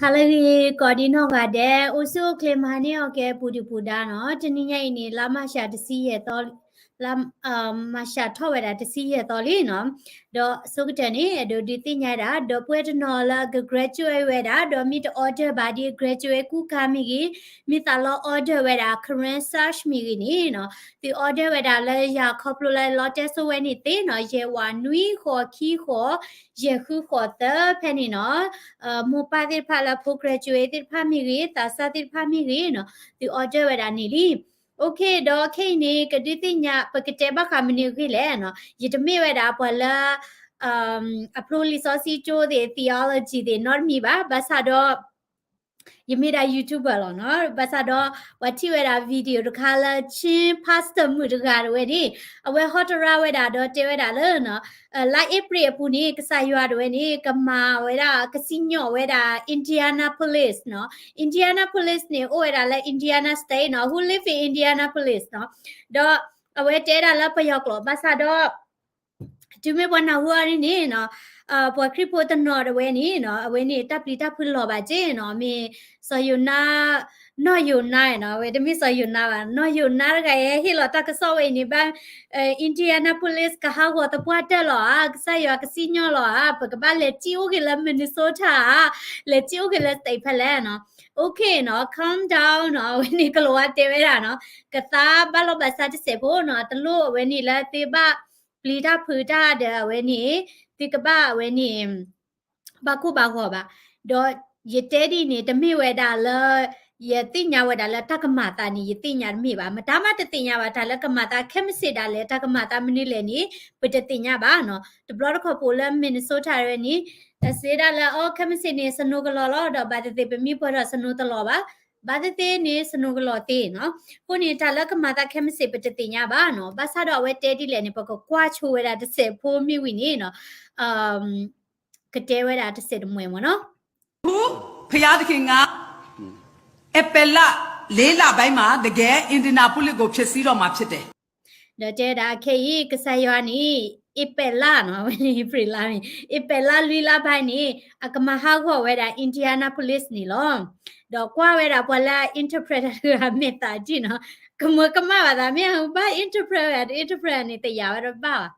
ဟါလၢအဂ့ၤ ကိးဒံနီၢ်ဂၤဒဲး, အိၣ်ဆူၣ်အိၣ်ချ့မၤန့ၢ်အီၤကဲပူၤဒုၣ်ပူၤဒါနီၤ. တနံၤညါအံၤန့ၣ် လါမၢ်ၡးတဆံယဲၢ်သီ, လါ, မၢ်ၡးထီၣ်ဝဲဒၣ်တဆံယဲၢ်သီလံနီၤ. ဒီးအဆိကတၢၢ်န့ၣ် အဲၣ်ဒိးဒုးသ့ၣ်ညါဒၣ် ဒီပုၢ်ဝဲၢ်တနီၤလၢအက graduate ဝဲဒၣ်, ဒီးမ့ၢ်တ order ဘၣ်ဒ် graduate ကူကၤမ့ၢ်ဂ့ၤ, မ့ၢ်သးလီ order ဝဲဒၣ် Karen Sash မ့ၢ်ဂ့ၤန့ၣ်နီၤ, သု order ဝဲဒၣ်လၢယၤခီဖျိလၢလီတဲစိဝဲန့ၣ်သ့နီၤ, ယဲၢ်ဝးနွံဃိးခံဃိး ယဲၢ်ဃုဃိးသၢဖဲန့ၣ်နီၤ. မိၢ်ပၢ်သ့ၣ်တဖၣ်လၢဖိ graduate သ့ၣ်တဖၣ်မ့ၢ်ဂ့ၤ, သးစၢ်သ့ၣ်တဖၣ်မ့ၢ်ဂ့ၤနီၤ, သု order ဝဲဒၣ်န့ၣ်လံ. OK, ဒီးခဲအံၤန့ၣ် ကဒုးသ့ၣ်ညါ ပကတဲဘၣ်ဃးမနုၤအဂ့ၢ်လဲၣ်နီၤ, ယတမ့ၢ်ဝဲဒၣ်ပှၤလၢ အဖျိလံာ်စီဆှံကၠိသ့ၣ် theology သ့ၣ်နီတမံၤဘၣ်. ဘၣ်ဆၣ်ဒီး ယမ့ၢ်ဒၣ် YouTuber လီၤနီၤ. ဘၣ်ဆၣ်ဒီး ပှၤထံၣ်ဝဲဒၣ် video တခါလၢ Chin pastor မုၣ်တဂၤတဝဲန့ၣ် အဝဲဟီတရါဝဲဒၣ်ဒီးတဲဝဲဒၣ်လၢ လါအ့ဖြ့ၣ်အပူၤန့ၣ် ကစၢ်ယွၤတဝဲန့ၣ် ကမၤဝဲဒၣ် ကစံၣ်ညီၣ်ဝဲဒၣ် Indianapolis နီၤ. Indianapolis န့ၣ် အိၣ်ဝဲဒၣ်လၢ Indiana State နီၤ, who live in Indianapolis နီၤ. ဒီးအဝဲတဲဒၣ်လၢပယီၤကျိာ် ဘၣ်ဆၣ်ဒီး တုၤမ့ၢ်ပှၤနၢ်ဟူအီၤဒ်န့ၣ်နီၤ, ပှၤခရံာ်ဖိတနီၤတဝဲန့ၣ်နီၤ, အဝဲန့ၣ် တၢ်ပျံၤတၢ်ဖုးလီၤဘၣ်က့နီၤ, မ့ၢ်စီၤယိၤနါ, နီၢ်ယိၤနါနီၤ, အဝဲတမ့ၢ်စီၤယိၤနါဘၣ်, နီၢ်ယိၤနါတဂၤအံၤ ဟ့ၣ်လီၤတၢ်ကစီၣ်ဝဲအံၤန့ၣ် ဘၣ် Indianapolis ကဟးဂီၤသပှၢ်တၢၢ်လီၤဧါ, ကစၢ်ယွၤကစံၣ်ညီၣ်လီၤဧါ, ပကဘၣ်လဲၤစံၣ်အိၣ်က့ၤလၢ Minnesota ဧါ, လဲၤစံၣ်အိၣ်က့ၤလၢ state ဖဲလဲၣ်နီၤ. OK နီၤ, calm down နီၤ, အဝဲန့ၣ်ကလီၤဝါတဲဝဲဒၣ်နီၤ, ကသါဘၣ်လီၤဘၣ်စးတစဲးဖိနီၤ, တလိၣ်အဝဲန့ၣ်လၢသုဘၣ် ပျံၤတၢ်ဖုးတၢ်ဒီးအဝဲန့ၣ်, သုကဘၣ်အဝဲန့ၣ် ဘၣ်ကိၢ်ဘၣ်ဂီၤဘၣ်. ဒီးယတဲဒ်န့ၣ် တမ့ၢ်ဝဲဒၣ်လၢ ယသ့ၣ်ညါဝဲဒၣ်လၢတၢ်ကမၤသးန့ၣ် ယသ့ၣ်ညါတမ့ၢ်ဘၣ်. မတၤမးတသ့ၣ်ညါဘၣ် တၢ်လၢကမၤသးခဲမုၢ်ဆ့ၣ်ဒၣ်လဲာ် တၢ်ကမၤသးမနုၤလဲၣ်န့ၣ် ပတသ့ၣ်ညါဘၣ်နီၤ. တဘျီတခီၣ်ပအိၣ်လၢ Minnesota ဝဲန့ၣ် တၢ်စံးဒၣ်လၢ အိ ခဲမုၢ်ဆ့ၣ်န့ၣ် snow ကလီၤလီၤ ဒီးဘၣ်သ့ၣ်သ့ၣ်ပမ့ၢ်ပၢၢ်ထီၣ် snow တလီၤဘၣ်, ဘၣ်သ့ၣ်သ့ၣ်န့ၣ် snow ကလီၤသ့နီၤ. အဃိန့ၣ် တၢ်လၢကမၤသးခဲမုၢ်ဆ့ၣ် ပတသ့ၣ်ညါဘၣ်နီၤ. ဘၣ်ဆၣ်ဒီးအဝဲတဲဒ်လဲၣ်န့ၣ် ပကကွၢ်ဆိဝဲဒၣ်တစဲးဖိမ့ၢ်ဝံၤန့ၣ်နီၤ, ကတဲဝဲဒၣ်တစဲးတမှဲၤမ့ၢ်နီၤ. ဘုရားသခင်က ဧပြီလ လေးလပိုင်းမှာ တကယ် Indianapolis ကို ဖျက်ဆီးတော့မှာဖြစ်တယ်. ဒီးတဲဒၣ်ခဲအံၤ ကစၢ်ယွၤန့ၣ် အ့ပယ်လနီၤ, အဝဲန့ၣ် အ့ဖြ့ၣ်လါန့ၣ် အ့ပယ်လလွံၢ်လါဘၣ်န့ၣ် အကမၤဟးဂီၤဝဲဒၣ် Indianapolis န့ၣ်လီၤ. ဒီးကွၢ်ဝဲဒၣ်ပှၤလၢ interpret တဂၤမဲာ်သၣ်ဒ်နီၤ, ကမၢကမၣ်ဘၣ်သး မ့ၢ်ဘၣ် interpret ဝဲဒၣ် interpret န့ၣ် တယာ်ဝဲတဘၣ်ဘၣ်.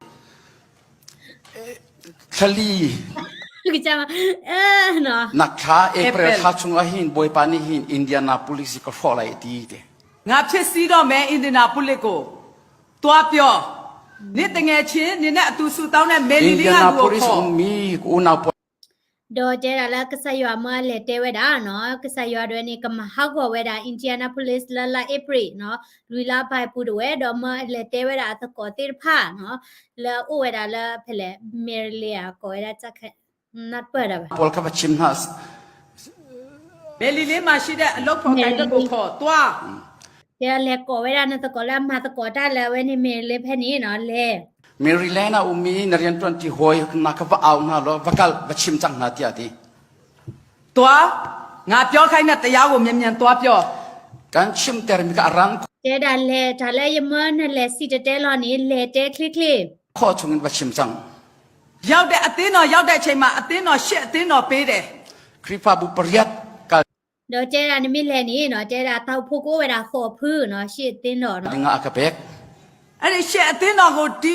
ချလံ, ကစၢ်မ, နခါ အ့ဖြ့ၣ် ခါဆိၣ်အဟံၣ် ဘိးပာ်န့ၢ်ဟံၣ် Indianapolis ကဖီၣ်လၢအံၤတံၢ်တဲ, ငါဖျက်ဆီးတော့မယ် Indianapolis ကို, သွားပြော, နင့်သူငယ်ချင်း, နင်နဲ့အတူစုပေါင်းတဲ့ Mary Lynn ကလူကိုခေါ်. ဒီးတဲဒၣ်လၢကစၢ်ယွၤ မၢအလဲၤတဲဝဲဒၣ်နီၤ, ကစၢ်ယွၤဒၣ်ဝဲန့ၣ် ကမၤဟးဂီၤဝဲဒၣ် Indianapolis လၢလါအ့ဖြ့ၣ်နီၤ, လွံၢ်လါဘၣ်အပူၤတဝဲ, ဒီးမၢအလဲၤတဲဝဲဒၣ်အသကိးသ့ၣ်တဖၣ်နီၤ, လၢအအိၣ်ဝဲဒၣ်လၢဖဲလဲၣ် Mary Lynn အကိးဝဲဒၣ် နၢ်ပၢၢ်ဒၣ်ဘၣ် Mary Lynn မှာရှိတဲ့ အလုပ်ဖော်ကိုင်ဘက်ကိုခေါ်, သွား. တဲဒၣ်လဲၤကိးဝဲဒၣ်နသကိးလၢအမၤသကိးတၢ်လၢအဝဲန့ၣ် Mary Lynn ဖဲန့ၣ်နီၤ, လဲၤ. Mary Lynn အူမံ နရံတွၣ်တံၢ်ဟိ နကဘၣ်အါနၤလီၤ, ဘၣ်ကဘၣ်ဆံးမစၢ်နၤတံၢ်ဧါတံၢ်, သွား. ငါပြောခိုင်းတဲ့တရားကို မြန်မြန်သွားပြော. ကဆံးတဲရမံကရၢ, တဲဒၣ်လဲၤ တၢ်လၢယမၢနလဲၤစံၣ်တဲၤတဲလီၤန့ၣ် လဲၤတဲချ့ချ့, ခီၣ်ဆိၣ် ဘၣ်ဆံးမစၢ် ရောက်တဲ့ အသင်းတော်ရောက်တဲ့အချိန်မှာ အသင်းတော်ရှေ့အသင်းတော်ပေးတယ်. ခရံာ်ဖးဘူပရံး ဒီးတဲဒၣ်နမ့ၢ်လဲၤန့ၣ်နီၤ, တဲဒၣ်တၢ်အိၣ်ဖှိၣ်ကအိၣ်ဝဲဒၣ်ဃိးဖုနီၤ, ရှေ့အသင်းတော်နီၤ, အကပဲၢ်, အဲ့ဒီရှေ့အသင်းတော်ကို ဒီ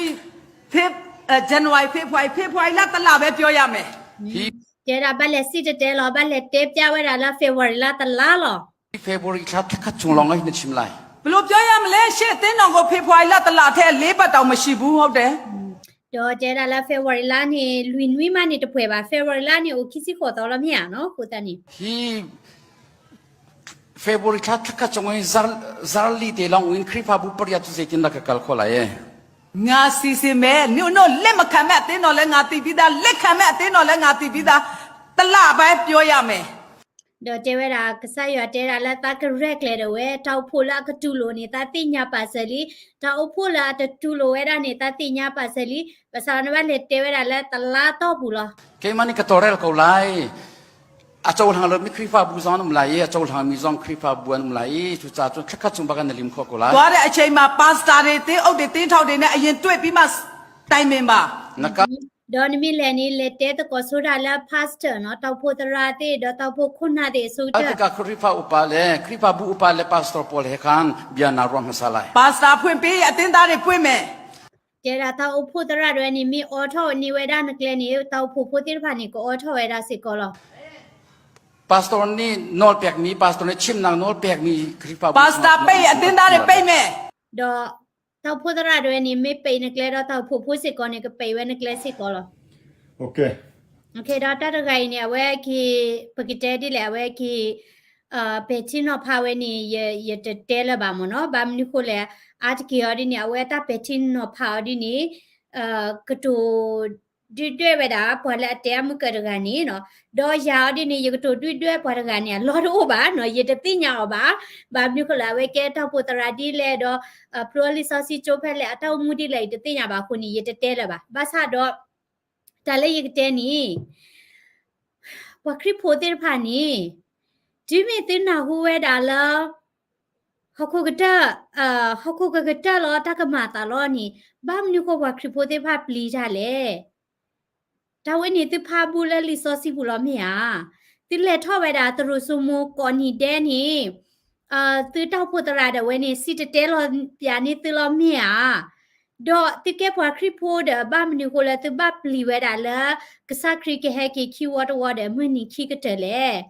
ဖေ, အဲ, January, February, February လ တစ်လပဲပြောရမယ်. တဲဒၣ်ဘၣ်လဲၤစံၣ်တဲၤတဲလီၤ, ဘၣ်လဲၤတဲပျဲဝဲဒၣ်လၢ February လ တစ်လလီၤ. February လ တစ်ခါ ဘယ်လိုပြောရမလဲ, ရှေ့အသင်းတော်ကို February လ တစ်လထဲ လေးပတ်တောင်မရှိဘူး, ဟုတ်တယ်. ဒီးတဲဒၣ်လၢ February လန့ၣ် လွံၢ်နွံမးန့ၣ်တပှဲၤဘၣ်, February လန့ၣ် အိၣ်ခံဆံဃိးသီလီၤမ့ၢ်ဧါနီၤ, အဃိသတးန့ၣ် February လ တစ်ခါ ဘယ်လိုပြောရမလဲ, ခရံာ်ဖးဘူပရံး သူစေတင် ကကလခီလာယဲ, ငါစီစဉ်မယ်, နင်တို့လက်မခံမဲ့အသင်းတော်လည်း ငါသိပြီးသား, လက်ခံမဲ့အသင်းတော်လည်း ငါသိပြီးသား, တစ်လပဲပြောရမယ်. ဒီးတဲဝဲဒၣ် ကစၢ်ယွၤတဲဒၣ်လၢသးကရဲၣ်ကျဲၤဒၣ်ဝဲ, တၢ်အိၣ်ဖှိၣ်လၢအကတူၢ်လိာ်န့ၣ် သးသ့ၣ်ညါပာ်စၢၤလံ, တၢ်အိၣ်ဖှိၣ်လၢအတတူၢ်လိာ်ဝဲဒၣ်န့ၣ် သးသ့ၣ်ညါပာ်စၢၤလံ, ဘၣ်ဆၣ်ဒီးနဘၣ်လဲၤတဲဝဲဒၣ်လၢတလါတီၢ်ပူၤလီၤ. ကဲမးန့ၣ် ကတီၤရဲၣ်လီၤကီးလၢ အကၠိလၢ်လၢမ့ၢ်ခရံာ်ဖးဘူစီနမုၢ်လၢ်အံၤ, အကၠိလၢ်မ့ၢ်စီခရံာ်ဖးဘူနမုၢ်လၢ်အံၤ, သူစးထီၣ်ချၢခါဆိၣ်ဘၣ်ကနလံမခီၣ်ကီးလၢ သွားတဲ့အချိန်မှာ pastor တွေ, သင်းအုပ်တွေ, သင်းထောက်တွေနဲ့ အရင်တွေ့ပြီးမှ တိုင်ပင်ပါ. နက ဒီးနမ့ၢ်လဲၤန့ၣ် လဲၤတဲသကိးဆိဒၣ်လၢ pastor နီၤ, တၢ်အိၣ်ဖှိၣ်သရၣ်သ့ၣ် ဒီးတၢ်အိၣ်ဖှိၣ်ခိၣ်နၢ်သ့ၣ်အဆိကတၢၢ်. ခရံာ်ဖိအိၣ်ပာ်လဲၣ်, ခရံာ်ဖိဘူးအိၣ်ပာ်လဲၣ်, pastor ပီၣ်လဲၣ်ဟဲခါ ဘၣ်နၤရီမဆါလဲၣ်. pastor အသ့ၣ်တၢ်ဒၣ်ပှ့ၤမဲာ်. တဲဒၣ်တၢ်အိၣ်ဖှိၣ်သရၣ်ဒၣ်ဝဲန့ၣ် မ့ၢ်အိးထီၣ်န့ၢ်ဝဲဒၣ်နကျဲန့ၣ် တၢ်အိၣ်ဖှိၣ်ဖိသ့ၣ်တဖၣ်န့ၣ် ကအိးထီၣ်ဝဲဒၣ်စ့ၢ်ကီးလီၤ. pastor န့ၣ်နီၣ်ပဲာ်မံၤ, pastor န့ၣ်ဆ့ၣ်မနၤနီၣ်ပဲာ်မံၤ, ခရံာ်ဖိဘူး pastor ပ့ၤအသ့ၣ်တၢ်ဒၣ်ပ့ၤမဲာ်. ဒီးတၢ်အိၣ်ဖှိၣ်သရၣ်ဒၣ်ဝဲန့ၣ် မ့ၢ်ပံးနကျဲဒီး တၢ်အိၣ်ဖှိၣ်ဖိစ့ၢ်ကီးန့ၣ် ကပံးဝဲနကျဲစ့ၢ်ကီးလီၤ. ဒီးတၢ်တဂၤအံၤန့ၣ် အဝဲက့ၤ ပကတဲဒ်လဲၣ် အဝဲက့ၤ ပဲာ်ထံနီၤဖးဝဲန့ၣ် ယတတဲလၢၤဘၣ်မ့ၢ်နီၤ. ဘၣ်မနုၤဃိလဲၣ်, အါတက့ၢ်အီၤဒ်န့ၣ် အဝဲတၢ်ပဲာ်ထံနီၤဖးအီၤဒ်န့ၣ် ကတိၤဒုၣ်ဒွဲၣ်ဝဲဒၣ် ပှၤလၢအတဲအမုၢ်ကၢၢ်တဂၤန့ၣ်နီၤ. ဒီးယၤအီၤဒ်န့ၣ် ယကတိၤဒုၣ်ဒွဲၣ်ပှၤတဂၤန့ၣ် အလီၢ်တအိၣ်ဘၣ်နီၤ, ယတသ့ၣ်ညါအီၤဘၣ်. ဘၣ်မနုၤဃိလဲၣ် အဝဲကဲတၢ်အိၣ်ဖှိၣ်သရၣ်ဒ်လဲၣ်ဒီး ဖျိလံာ်စီဆှံကၠိဖဲလဲၣ် အတၢ်အိၣ်မူဒ်လဲၣ် ယတသ့ၣ်ညါဘၣ်အဃိန့ၣ် ယတတဲလၢၤဘၣ်. ဘၣ်ဆၣ်ဒီး တၢ်လၢယကတဲန့ၣ် ပှၤခရံာ်ဖိသ့ၣ်တဖၣ်န့ၣ် တုၤမ့ၢ်သုနၢ်ဟူဝဲဒၣ်လၢ ဟီၣ်ခိၣ်ကတၢၢ် ဟီၣ်ခိၣ်ကကတၢၢ်လီၤ တၢ်ကမၤအသးလီၤန့ၣ် ဘၣ်မနုၤဃိပှၤခရံာ်ဖိသ့ၣ်တဖၣ်ပျံၤတၢ်လဲၣ်. တၢ်ဝဲန့ၣ်သုဖးဘူးလၢလံာ်စီဆှံပူၤလီၤမ့ၢ်ဧါ. သုလဲၤထီၣ်ဝဲဒၣ်တရူးစိမိၤကိးနံၤဒဲးန့ၣ် သုတၢ်အိၣ်ဖှိၣ်သရၣ်ဒၣ်ဝဲန့ၣ် စံၣ်တဲၤတဲလီၤပၠးန့ၢ်သုလီၤမ့ၢ်ဧါ. ဒီးသုကဲပှၤခရံာ်ဖိဒီး ဘၣ်မနုၤဃိလၢသုဘၣ်ပျံၤဝဲဒၣ်လၢ ကစၢ်ခရံာ်ကဟဲက့ၤခံဝီတဝီဒီး မုၢ်နံၤခံကတၢၢ်လဲၣ်.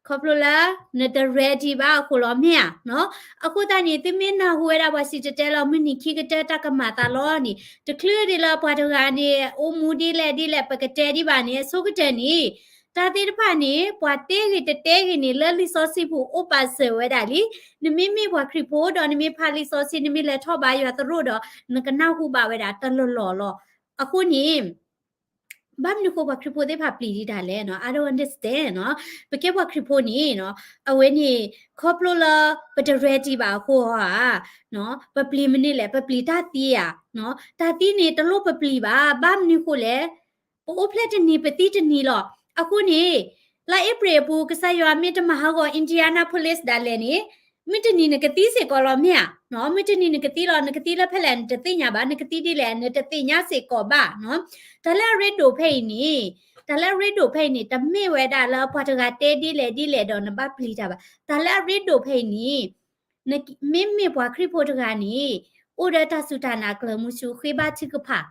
ခီဖျိလၢ နတ ready ဘၣ်အဃိလီၤမ့ၢ်ဧါ. အဃိသတးန့ၣ် သုမ့ၢ်နၢ်ဟူဝဲဒၣ်ပှၤစံၣ်တဲၤတဲလီၤ မုၢ်နံၤခံကတၢၢ်တၢ်ကမၤအသးလီၤန့ၣ် တချုးဒ်လၢပှၤတဂၤန့ၣ် အိၣ်မူဒ်လဲၣ်ဒ်လဲၣ် ပကတဲဒံးဘၣ်န့ၣ် အဆိကတၢၢ်န့ၣ် တၢ်သ့ၣ်တဖၣ်န့ၣ် ပှၤတဲဂ့ၤတတဲဂ့ၤန့ၣ် လၢလံာ်စီဆှံပူၤအိၣ်ပာ်စၢၤဝဲဒၣ်လံ. နမ့မ့ၢ်ပှၤခရံာ်ဖိဒီးနမ့ၢ်ဖးလံာ်စီဆှံ နမ့ၢ်လဲၤထီၣ်ဘါယွၤသရိာ်ဒီး နကနၢ်ဟူဘၣ်ဝဲဒၣ်တလီၢ်လီၢ်လီၤ. အဃိန့ၣ် ဘၣ်မနုၤဃိပှၤခရံာ်ဖိသ့ၣ်တဖၣ်ပျံၤဒံးတၢ်လဲၣ်နီၤ, I don't understand နီၤ. ပကဲပှၤခရံာ်ဖိန့ၣ်နီၤ, အဝဲန့ၣ် ခီဖျိလၢပတ ready ဘၣ်အဃိဧါ, ပပျံၤမနုၤလဲၣ်, ပပျံၤတၢ်သံဧါ, တၢ်သံန့ၣ် တလိၣ်ပပျံၤဘၣ်, ဘၣ်မနုၤဃိလဲၣ်, ပအိၣ်ဖျဲၣ်တနံၤပသံတနံၤလီၤ. အဃိန့ၣ် လါအ့ဖြ့ၣ်အပူၤ ကစၢ်ယွၤမ့ၢ်တမၤဟးဂီၤ Indianapolis ဒၣ်လဲာ်န့ၣ် မုၢ်တနံၤနကသံစ့ၢ်ကီးလီၤမ့ၢ်ဧါ, မုၢ်တနံၤနကသံလီၤ, နကသံလၢဖဲလဲၣ်နတသ့ၣ်ညါဘၣ်, နကသံဒ်လဲၣ်နတသ့ၣ်ညါစ့ၢ်ကီးဘၣ်. တၢ်လၢအရ့ဒိၣ်ဖဲအံၤန့ၣ်, တၢ်လၢအရ့ဒိၣ်ဖဲအံၤန့ၣ် တမ့ၢ်ဝဲဒၣ်လၢပှၤတဂၤတဲဒ်လဲၣ်ဒ်လဲၣ်ဒီးနဘၣ်ပျံၤတၢ်ဘၣ်. တၢ်လၢအရ့ဒိၣ်ဖဲအံၤန့ၣ် မ့မ့ၢ်ပှၤခရံာ်ဖိတဂၤန့ၣ် အိၣ်ဒီးတၢ်စူၢ်တၢ်နာ်ကျၢၤမုဆူ ဃ့ဘါထုကဖၣ်,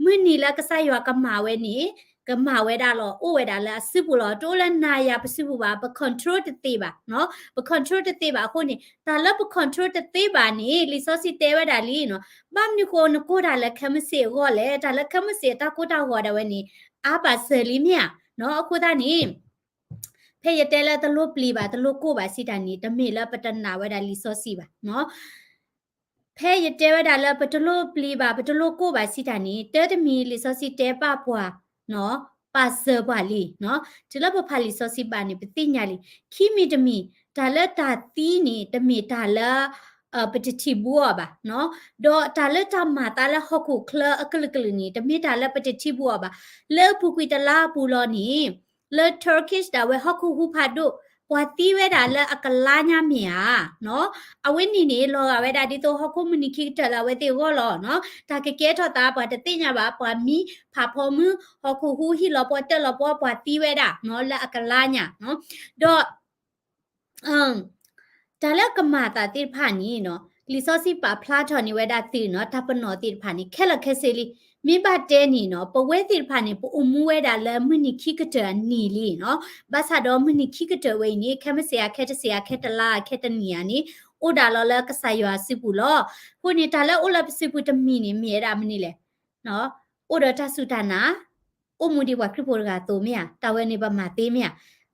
မုၢ်နံၤလၢကစၢ်ယွၤကမၤဝဲန့ၣ် ကမၤဝဲဒၣ်လီၤ, အိၣ်ဝဲဒၣ်လၢအစုပူၤလီၤ. တအိၣ်လၢနၤယၤပစုပူၤဘၣ်, ပ control တသ့ဘၣ်, ပ control တသ့ဘၣ်အဃိန့ၣ် တၢ်လၢပ control တသ့ဘၣ်န့ၣ် လံာ်စီဆှံတဲဝဲဒၣ်လံနီၤ, ဘၣ်မနုၤဃိနကိးတၢ်လၢခဲမုၢ်ဆ့ၣ်အဂီၢ်လဲၣ်, တၢ်လၢခဲမုၢ်ဆ့ၣ်အတၢ်ကိၢ်တၢ်ဂီၤဒၣ်ဝဲန့ၣ် အါပာ်စၢၤလံမ့ၢ်ဧါ. အဃိသတးန့ၣ် ဖဲယတဲလၢတလိၣ်ပျံၤဘၣ် တလိၣ်ကိၢ်ဘၣ်စံးတၢ်န့ၣ် တမ့ၢ်လၢပတနာ်ဝဲဒၣ်လံာ်စီဆှံဘၣ်. ဖဲယတဲဝဲဒၣ်လၢပတလိၣ်ပျံၤဘၣ် ပတလိၣ်ကိၢ်ဘၣ်စံးတၢ်န့ၣ် တၢ်တမံၤလံာ်စီဆှံတဲပာ်ပှၤ, ပာ်စၢၤပှၤလံ. တုၤလၢပဖးလံာ်စီဆှံဘၣ်န့ၣ် ပသ့ၣ်ညါလံ. ခံမံၤတမံၤ တၢ်လၢတၢ်သံန့ၣ် တမ့ၢ်တၢ်လၢ ပတထံၣ်ဘူးအီၤဘၣ်. ဒီးတၢ်လၢတၢ်မၤအသးလၢဟီၣ်ခိၣ်ချၢအကလုာ်ကလုာ်န့ၣ် တမ့ၢ်တၢ်လၢပတထံၣ်ဘူးအီၤဘၣ်. လၢအပူၤကွံာ်တလါအပူၤလီၤန့ၣ် လၢ Turkish ဒၣ်ဝဲဟီၣ်ခိၣ်ဟူဖးဒိၣ် ပှၤသံဝဲဒၣ်လၢအကလါညါမ့ၢ်ဧါ. အဝဲန့ၣ်န့ၣ် လီၤဂာ်ဝဲဒၣ်ဒ်သိးဟီၣ်ခိၣ်မုၢ်နံၤခံကတၢၢ်လၢအဝဲသ့ၣ်အဂီၢ်လီၤ. တၢ်ကကဲထီၣ်သးပှၤတသ့ၣ်ညါဘၣ်, ပှၤမံဖးဖီမုၢ် ဟီၣ်ခိၣ်ဟူဟံၣ်လီၤပှီၢ်တၢၢ်လီၤပှီၢ် ပှၤသံဝဲဒၣ်လၢအကလါညါ. ဒီး တၢ်လၢကမၤအသးသ့ၣ်တဖၣ်န့ၣ်နီၤ, လံာ်စီဆှံပာ်ဖျါထီၣ်န့ၢ်ဝဲဒၣ်သုနီၤ, တၢ်ပနီၣ်သ့ၣ်တဖၣ်န့ၣ် ခဲလၢာ်ခဲဆ့လံ. မ့ၢ်ဘၣ်တဲန့ၣ်နီၤ, ပဝဲသ့ၣ်တဖၣ်န့ၣ် ပအိၣ်မူဝဲဒၣ်လၢမုၢ်နံၤခံကတၢၢ်အနံၤလံနီၤ. ဘၣ်ဆၣ်ဒီးမုၢ်နံၤခံကတၢၢ်ဝဲအံၤန့ၣ် ခဲမုၢ်ဆ့ၣ်ဧါ, ခဲတဆ့ၣ်ဧါ, ခဲတလါဧါ, ခဲတနံၣ်ဧါန့ၣ် အိၣ်ဒၣ်လီၤလၢကစၢ်ယွၤအစုပူၤလီၤ. အဃိန့ၣ် တၢ်လၢအိၣ်လၢပစုပူၤတမံၤန့ၣ် မ့ၢ်ဝဲဒၣ်မနုၤလဲၣ်. အိၣ်ဒီးတၢ်စူၢ်တၢ်နာ်, အိၣ်မူဒ်ပှၤခရံာ်ဖိတဂၤအသိးမ့ၢ်ဧါ, တၢ်ဝဲန့ၣ်ပမၤသ့မ့ၢ်ဧါ.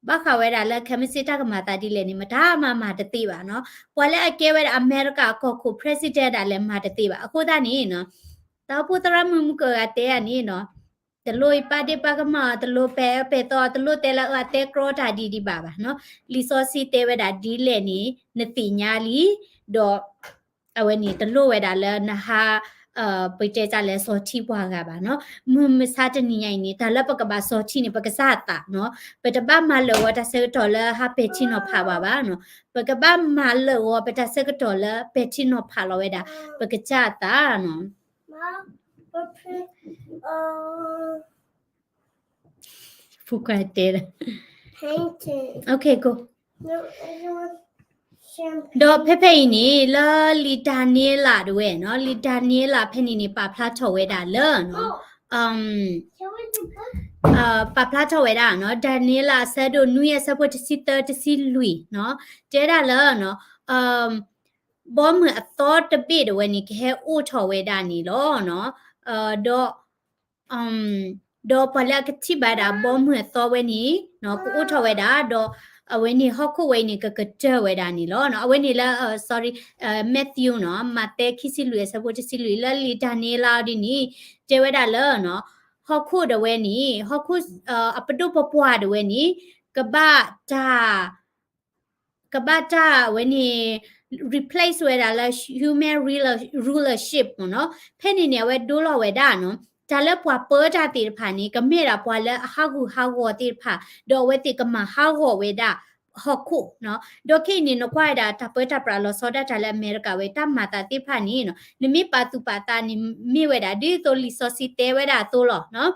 ဘၣ်ဃးဝဲဒၣ်လၢခဲမုၢ်ဆ့ၣ်တၢ်ကမၤသးဒ်လဲၣ်န့ၣ် မတၤမၤမၤတသ့ဘၣ်နီၤ. ပှၤလၢအကဲဝဲဒၣ်အမဲရကၤအကီၢ်ခိၣ် president ဒၣ်လဲာ်မၤတသ့ဘၣ်. အဃိသတးန့ၣ်နီၤ, တၢ်အိၣ်ဖှိၣ်သရၣ်မုၣ်မုၣ်ကဂၤတဲဧါန့ၣ်နီၤ, တလိၣ်အံၤပာ်ဒ့ၣ်ပာ်ကမၣ်အီၤ, တလိၣ်ပဲာ်အၢပဲာ်သီအီၤ, တလိၣ်တဲလၢအၢအတဲကြီတၢ်ဒ်ဒံးဘၣ်ဘၣ်နီၤ. လံာ်စီဆှံတဲဝဲဒၣ်ဒ်လဲၣ်န့ၣ် နသ့ၣ်ညါလံ, ဒီး အဝဲန့ၣ် တလိၣ်ဝဲဒၣ်လၢနဟး ပတဲတၢ်လဲၤစီၤထံပှၤဂၤဘၣ်နီၤ. မုၢ်မဆါတနံၤညါအံၤန့ၣ် တၢ်လၢပကဘၣ်စီၤထံန့ၣ် ပကစၢ်အသးနီၤ. ပတဘၣ်မၤလၢာ်ဂီၤတၢ်ဆၢကတီၢ်လၢဟးပဲာ်ထံနီၤဖးဘၣ်ဘၣ်နီၤ. ပကဘၣ်မၤလၢာ်ဂီၤပတၢ်ဆၢကတီၢ်လၢပဲာ်ထံနီၤဖးလီၤဝဲဒၣ် ပကစၢ်အသးနီၤ. ဖိခွါတဲလၢ okay, go. ဒီးဖဲဖဲအံၤန့ၣ် လၢလံာ်ဒၤနံးယ့လးတဝဲနီၤ, လံာ်ဒၤနံးယ့လးဖဲန့ၣ်န့ၣ် ပာ်ဖျါထီၣ်ဝဲဒၣ်လၢနီၤ, ပာ်ဖျါထီၣ်ဝဲဒၣ်နီၤ, ဒၤနံးယ့လးအဆၢဒိၣ်နွံအဆၢဖိတဆံသၢတဆံလွံၢ်နီၤ, တဲဒၣ်လၢနီၤ, ဘီမုၢ်အသီတဘ့ၣ်တဝဲန့ၣ် ကဟဲအိၣ်ထီၣ်ဝဲဒၣ်န့ၣ်လီၤနီၤ, ဒီး ဒီးပှၤလၢအကထံၣ်ဘၣ်ဝဲဒၣ်ဘီမုၢ်အသီဝဲန့ၣ် ကအိၣ်ထီၣ်ဝဲဒၣ်, ဒီးအဝဲန့ၣ်ဟီၣ်ခိၣ်ဝဲအံၤန့ၣ် ကကတၢၢ်ဝဲဒၣ်န့ၣ်လီၤ. အဝဲန့ၣ်လၢ sorry, Matthew နီၤ, မးသဲခံဆံလွံၢ်အဆၢဖိတဆံလွံၢ်, လၢလံာ်ဒၤနံးယ့လးအီၤဒ်န့ၣ် တဲဝဲဒၣ်လၢ ဟီၣ်ခိၣ်ဒၣ်ဝဲန့ၣ်, ဟီၣ်ခိၣ်အပဒိၣ်ပပှၢ်ဒၣ်ဝဲန့ၣ် ကဘၣ်တၢ် ကဘၣ်တၢ်ဝဲန့ၣ် replace ဝဲဒၣ်လၢ human ruler- rulership မ့ၢ်နီၤ. ဖဲန့ၣ်န့ၣ် အဝဲဒိလီၤဝဲဒၣ်နီၤ, တၢ်လၢပှၤပၢတၢ်သ့ၣ်တဖၣ်န့ၣ် ကမ့ၢ်ဒၣ်ပှၤလၢအဟးဂူာ်ဟးဂီၤသ့ၣ်တဖၣ်, ဒီးအဝဲသ့ၣ်ကမၤဟးဂီၤဝဲဒၣ်ဟီၣ်ခိၣ်နီၤ. ဒီးခဲအံၤန့ၣ် နကွၢ်ဝဲဒၣ်တၢ်ပၢတၢ်ပြးလီၤဆီဒၣ်တၢ်လၢအမဲရကၤဝဲ တၢ်မၤသးသ့ၣ်တဖၣ်န့ၣ်နီၤ, နမ့ၢ်ပာ်သူၣ်ပာ်သးန့ၣ် မ့ၢ်ဝဲဒၣ်ဒ်သိးလံာ်စီဆှံတဲဝဲဒၣ်အသိးလီၤနီၤ.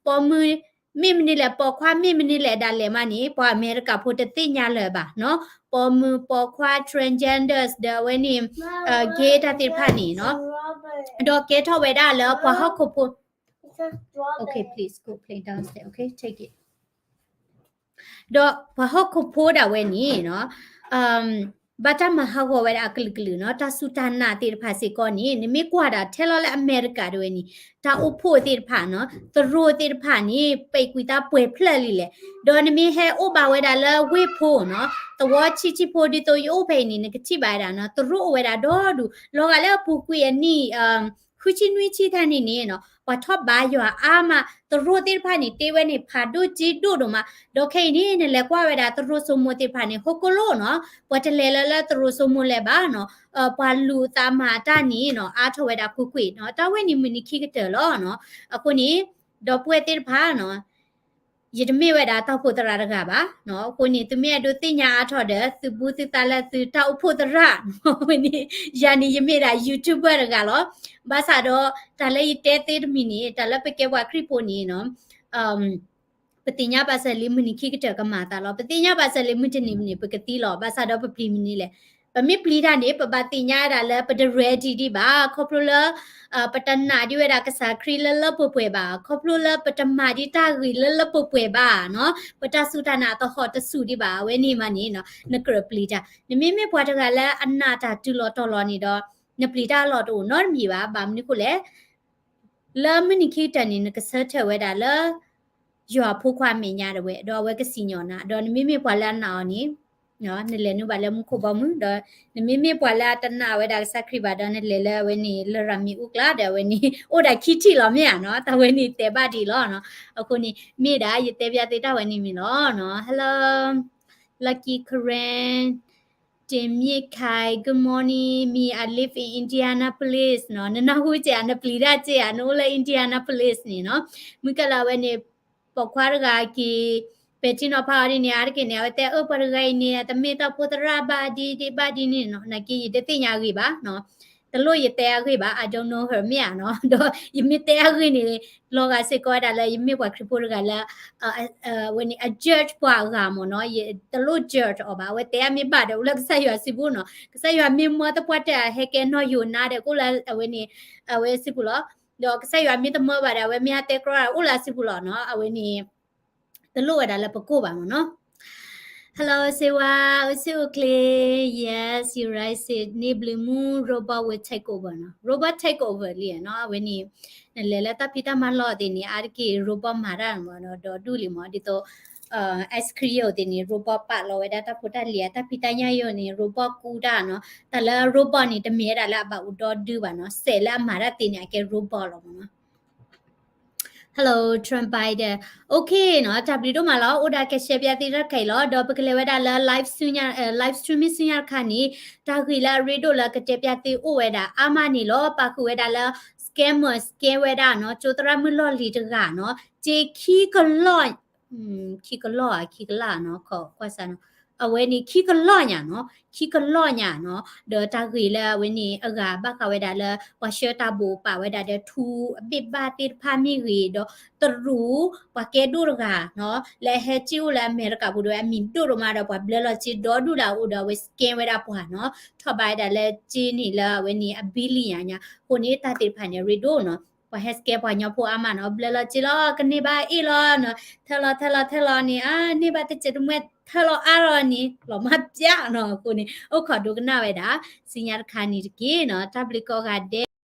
ပိာ်မုၣ် မ့ၢ်မနုၤလဲၣ်, ပိာ်ခွါမ့ၢ်မနုၤလဲၣ် ဒၣ်လဲာ်မးန့ၣ် ပှၤအမဲရကၤဖိတသ့ၣ်ညါလၢၤဘၣ်နီၤ. ပိာ်မုၣ်, ပိာ်ခွါ, transgenders ဒီးအဝဲန့ၣ် gay တၢ်သ့ၣ်တဖၣ်န့ၣ်နီၤ, ဒီးကဲထီၣ်ဝဲဒၣ်လၢပှၤဟီၣ်ခိၣ်ဖိ Okay, please go play downstairs. Okay, take it. ဒီးပှၤဟီၣ်ခိၣ်ဖိဒၣ်ဝဲန့ၣ်နီၤ, ဘၣ်တၢ်မၤဟးဂီၤဝဲဒၣ်အကလုာ်ကလုာ်နီၤ, တၢ်စူၢ်တၢ်နာ်သ့ၣ်တဖၣ်စ့ၢ်ကီးန့ၣ် နမ့ၢ်ကွၢ်ဒၣ်ထဲလီၤလၢအမဲရကၤဒၣ်ဝဲန့ၣ် တၢ်အိၣ်ဖှိၣ်သ့ၣ်တဖၣ်နီၤ, သရိာ်သ့ၣ်တဖၣ်န့ၣ် ပာ်ကွံာ်သးပှဲၤဖျၢၣ်လံလဲၣ်. ဒီးနမ့ၢ်ဟဲအိၣ်ဘၣ်ဝဲဒၣ်လၢဝ့ၢ်ဖိနီၤ, သဝီဆံးဆံးဖိဒ်သိးယအိၣ်ဖဲအံၤန့ၣ် နကထံၣ်ဘၣ်ဝဲဒၣ်နီၤ, သရိာ်အိၣ်ဝဲဒၣ်ဒီဒူၣ်, လီၤဂာ်လၢအပူၤကွံာ်အနံၣ် ဃုဆံနွံဆံသၢနံၣ်န့ၣ်နီၤ, ပှၤထီၣ်ဘါယွၤအါမး, သရိာ်သ့ၣ်တဖၣ်န့ၣ် တ့ဝဲန့ၣ်ဖးဒိၣ်က့ဒိၣ်ဒိၣ်မး. ဒီးခဲအံၤန့ၣ် နလဲၤကွၢ်ဝဲဒၣ်သရိာ်စိမိၤသ့ၣ်တဖၣ်န့ၣ် ဟိကလိၣ်နီၤ, ပှၤတလဲၤလၢလၢသရိာ်စိမိၤလၢၤဘၣ်နီၤ, ပှၤလူၤသးမၤတၢ်န့ၣ်နီၤ အါထီၣ်ဝဲဒၣ်ကွ့ၢ်ကွ့ၢ်နီၤ, တၢ်ဝဲန့ၣ်မုၢ်နံၤခံကတၢၢ်လီၤနီၤ. အဃိန့ၣ် ဒီပုၢ်ဝဲၢ်သ့ၣ်တဖၣ်နီၤ, ယတမ့ၢ်ဝဲဒၣ်တၢ်အိၣ်ဖှိၣ်သရၣ်တဂၤဘၣ်နီၤ, အဃိန့ၣ် သုမ့ၢ်အဲၣ်ဒိးသ့ၣ်ညါအါထီၣ်ဒီး သုဘူးသုသးလၢသုတၢ်အိၣ်ဖှိၣ်သရၣ်နီၤ, ဝဲန့ၣ် ယၤန့ၣ် ယမ့ၢ်ဒၣ် YouTuber တဂၤလီၤ. ဘၣ်ဆၣ်ဒီး တၢ်လၢယတဲသ့တမံၤန့ၣ် တၢ်လၢပကဲပှၤခရံာ်ဖိန့ၣ်နီၤ, ပသ့ၣ်ညါဘၣ်စၢၤလံမုၢ်နံၤခံကတၢၢ်ကမၤသးလီၤ. ပသ့ၣ်ညါဘၣ်စၢၤလံမုၢ်တနံၤန့ၣ် ပကသံလီၤ. ဘၣ်ဆၣ်ဒီးပပျံၤမနုၤလဲၣ်. ပမ့ၢ်ပျံၤတၢ်န့ၣ် ပဘၣ်သ့ၣ်ညါဒၣ်လၢပတ ready ဒံးဘၣ်. ခီဖျိလၢ ပတနာ်ဒံးဝဲဒၣ်ကစၢ်ခရံာ်လၢလၢပှဲၤပှဲၤဘၣ်. ခီဖျိလၢပတမၤဒံးတၢ်ဂ့ၤလၢလၢပှဲၤပှဲၤဘၣ်နီၤ. ပတၢ်စူၢ်တၢ်နာ်တဟီၣ်တဆူၣ်ဒံးဘၣ်. အဝဲန့ၣ်မးန့ၣ်နီၤ နကြၢးပျံၤတၢ်. နမ့မ့ၢ်ပှၤတဂၤလၢအနာ်တၢ်တုၤလီၤတီၤလီၤန့ၣ်ဒီး နပျံၤတၢ်အလီၢ်တအိၣ်နီတမံၤဘၣ်. ဘၣ်မနုၤဃိလဲၣ် လၢမုၢ်နံၤခံကတၢၢ်န့ၣ် နကဆၢထၢၣ်ဝဲဒၣ်လၢ ယွၤအဖိခွါအမဲာ်ညါဒၣ်ဝဲ ဒီးအဝဲကစံၣ်ညီၣ်နၤ, ဒီးနမ့မ့ၢ်ပှၤလၢအနာ်အီၤန့ၣ် နလဲၤနုာ်ဘၣ်လၢမူခိၣ်ဘီမုၢ်, ဒီးနမ့မ့ၢ်ပှၤလၢအတနာ်ဝဲဒၣ်ကစၢ်ခရံာ်ဘၣ်ဒီး နလဲၤလၢအဝဲန့ၣ် လရာ်မ့ၣ်အူကျါဒီး အဝဲန့ၣ် အိၣ်ဒၣ်ခံထံၣ်လီၤမ့ၢ်ဧါနီၤ, တၢ်ဝဲန့ၣ်တဲဘၣ်ဒံးလီၤနီၤ. အဃိန့ၣ် မ့ၢ်ဒၣ်ယတဲဘၣ်သုတၢ်ဝဲန့ၣ်မ့ၢ်လီၤနီၤ. Hello, Lucky Karen, တင်မြင့်ခိုင်, good morning, me, I live in Indianapolis နီၤ. နနၢ်ဟူက့ၤဧါ, နပျံၤတၢ်က့ၤဧါ, နအိၣ်လၢ Indianapolis န့ၣ်နီၤ. မုၢ်ကလၢ်ဝဲန့ၣ် ပိာ်ခွါတဂၤက့ၤ ပဲာ်ထံနီၤဖးအီၤဒ်န့ၣ် အါတက့ၢ်န့ၣ် အဝဲတဲအၢ ပှၤတဂၤအံၤန့ၣ် တမ့ၢ်တၢ်အိၣ်ဖှိၣ်သရၣ်ဘၣ်ဒ်ဒ်ဘၣ်ဒ်န့ၣ်နီၤ. နာ်က့ ယတသ့ၣ်ညါအဂ့ၢ်ဘၣ်နီၤ. တလိၣ်ယတဲအဂ့ၢ်ဘၣ်, I don't know her မ့ၢ်ဧါနီၤ. ဒီးယမ့ၢ်တဲအဂ့ၢ်န့ၣ် လီၤဂာ်စ့ၢ်ကီးဝဲဒၣ်လၢ ယမ့ၢ်ပှၤခရံာ်ဖိတဂၤလၢ အဝဲန့ၣ် အ judge ပှၤအဂၤမ့ၢ်နီၤ. ယတလိၣ် judge အီၤဘၣ်. အဝဲတဲအမ့ၢ်ဘၣ်ဒီးအိၣ်လၢကစၢ်ယွၤစုပူၤနီၤ. ကစၢ်ယွၤမ့ၢ်မၢသပှၢ်တၢၢ် ဟဲကဲနီၢ်ယိၤနါဒီး ကအိၣ်လၢအဝဲန့ၣ် အဝဲစုပူၤလီၤ. ဒီးကစၢ်ယွၤမ့ၢ်တမၢဘၣ်ဒီး အဝဲမ့ၢ်ဟဲတဲကြီတၢ် အိၣ်လၢအစုပူၤလီၤနီၤ. အဝဲန့ၣ် တလိၣ်ဝဲဒၣ်လၢပကိၢ်ဘၣ်မ့ၢ်နီၤ. Hello စ့ဝါ, အိၣ်ဆူၣ်အိၣ်ချ့. Yes, you right, Sydney Blue Moon, robot will take over နီၤ. Robot take over လံနီၤ. အဝဲန့ၣ် နလဲၤလၢတၢ်ဖံးတၢ်မၤလီၢ်သ့ၣ်န့ၣ် အါတက့ၢ် robot မၤတၢ်မ့ၢ်နီၤ, ဒီးဒူၣ်လံမ့ၢ် ဒ်သိး ice cream ယိာ်သ့ၣ်န့ၣ် robot ပာ်လီၤဝဲဒၣ်တၢ်ဖိတၢ်လံၤ တၢ်ဖံးတၢ်ညၣ်ယိာ်န့ၣ် robot ကူတၢ်နီၤ. တၢ်လၢ robot န့ၣ် တမ့ၢ်ဝဲဒၣ်လၢအဘၣ်အိၣ်ဒီဒုဘၣ်နီၤ. စဲးလၢအမၤတၢ်သ့န့ၣ် အကဲ robot လီၤမ့ၢ်နီၤ. Hello, Trump Biden. Okay နီၤ, တၢ်ဘျုးဒိၣ်မးလီၤ. အိၣ်ဒၣ်ကရှဲပၠးသ့တၢ်တခါအံၤလီၤ. ဒီးပကလဲၤဝဲဒၣ်လၢ live stream ဆူညါတခါန့ၣ် တၢ်ဂ့ၢ်လၢအရ့ဒိၣ်လၢကတဲပၠးသ့အိၣ်ဝဲဒၣ်အါမးန့ၣ်လီၤ. ပာ်ဃုာ်ဝဲဒၣ်လၢ scammer scam ဝဲဒၣ်နီၤ, ကၠိသရၣ်မုၣ်လီၢ်လံၤတဂၤနီၤ, စ့ခံကလီၢ်, ခံကလီၢ်ဧါ ခံကလးနီၤ, ကွၢ်စၢ်နီၤ. အဝဲန့ၣ်ခံကလီၢ်ညါနီၤ, ခံကလီၢ်ညါနီၤ, ဒီးတၢ်ဂ့ၢ်လၢအဝဲန့ၣ်အဂၤဘၣ်ဃးဝဲဒၣ်လၢ ပှၤဆှၢတၢ်ဘိးပာ်ဝဲဒၣ်ဒီးထူအဘ့ၣ်ဘၣ်သ့ၣ်တဖၣ်မ့ၢ်ဂ့ၤ, ဒီးတရူး ပှၤကဲဒိၣ်တဂၤနီၤ လၢအဟဲစ့ၢ်အိၣ်လၢအမဲရကၤပူၤဒီး အမံၤဒိၣ်ဒိၣ်မးဒီး ပှၤဘျၢလီၤစ့ဒီဒူၣ်လၢအအိၣ်ဒီး အဝဲ scam ဝဲဒၣ်ပှၤနီၤ, ထီၣ်ဘၣ်ဝဲဒၣ်လၢစ့န့ၣ်လၢအဝဲန့ၣ်အ billion ညါ, အဃိန့ၣ်တၢ်သ့ၣ်တဖၣ်န့ၣ် ရ့ဒိၣ်နီၤ, ပှၤဟဲ scam ပှၤညီဖိအါမးနီၤ, ဘျၢလီၤစ့လီၤ ကန့ၢ်ဘၣ်အ့ၣ်လီၤနီၤ, ထၢလီၤထၢလီၤထၢလီၤန့ၣ် အါ န့ၢ်ဘၣ်တစဲးတမှဲ ထၢလီၤအါလီၤန့ၣ် လီၤမၢ်ပျၢ်နီၤ, အဃိန့ၣ် အိၣ်ခိးဒိကနၣ်ဝဲဒၣ် စံညါတခါန့ၣ်တက့ၢ်နီၤ, တၢ်ဘျုးကိးဂၤဒဲး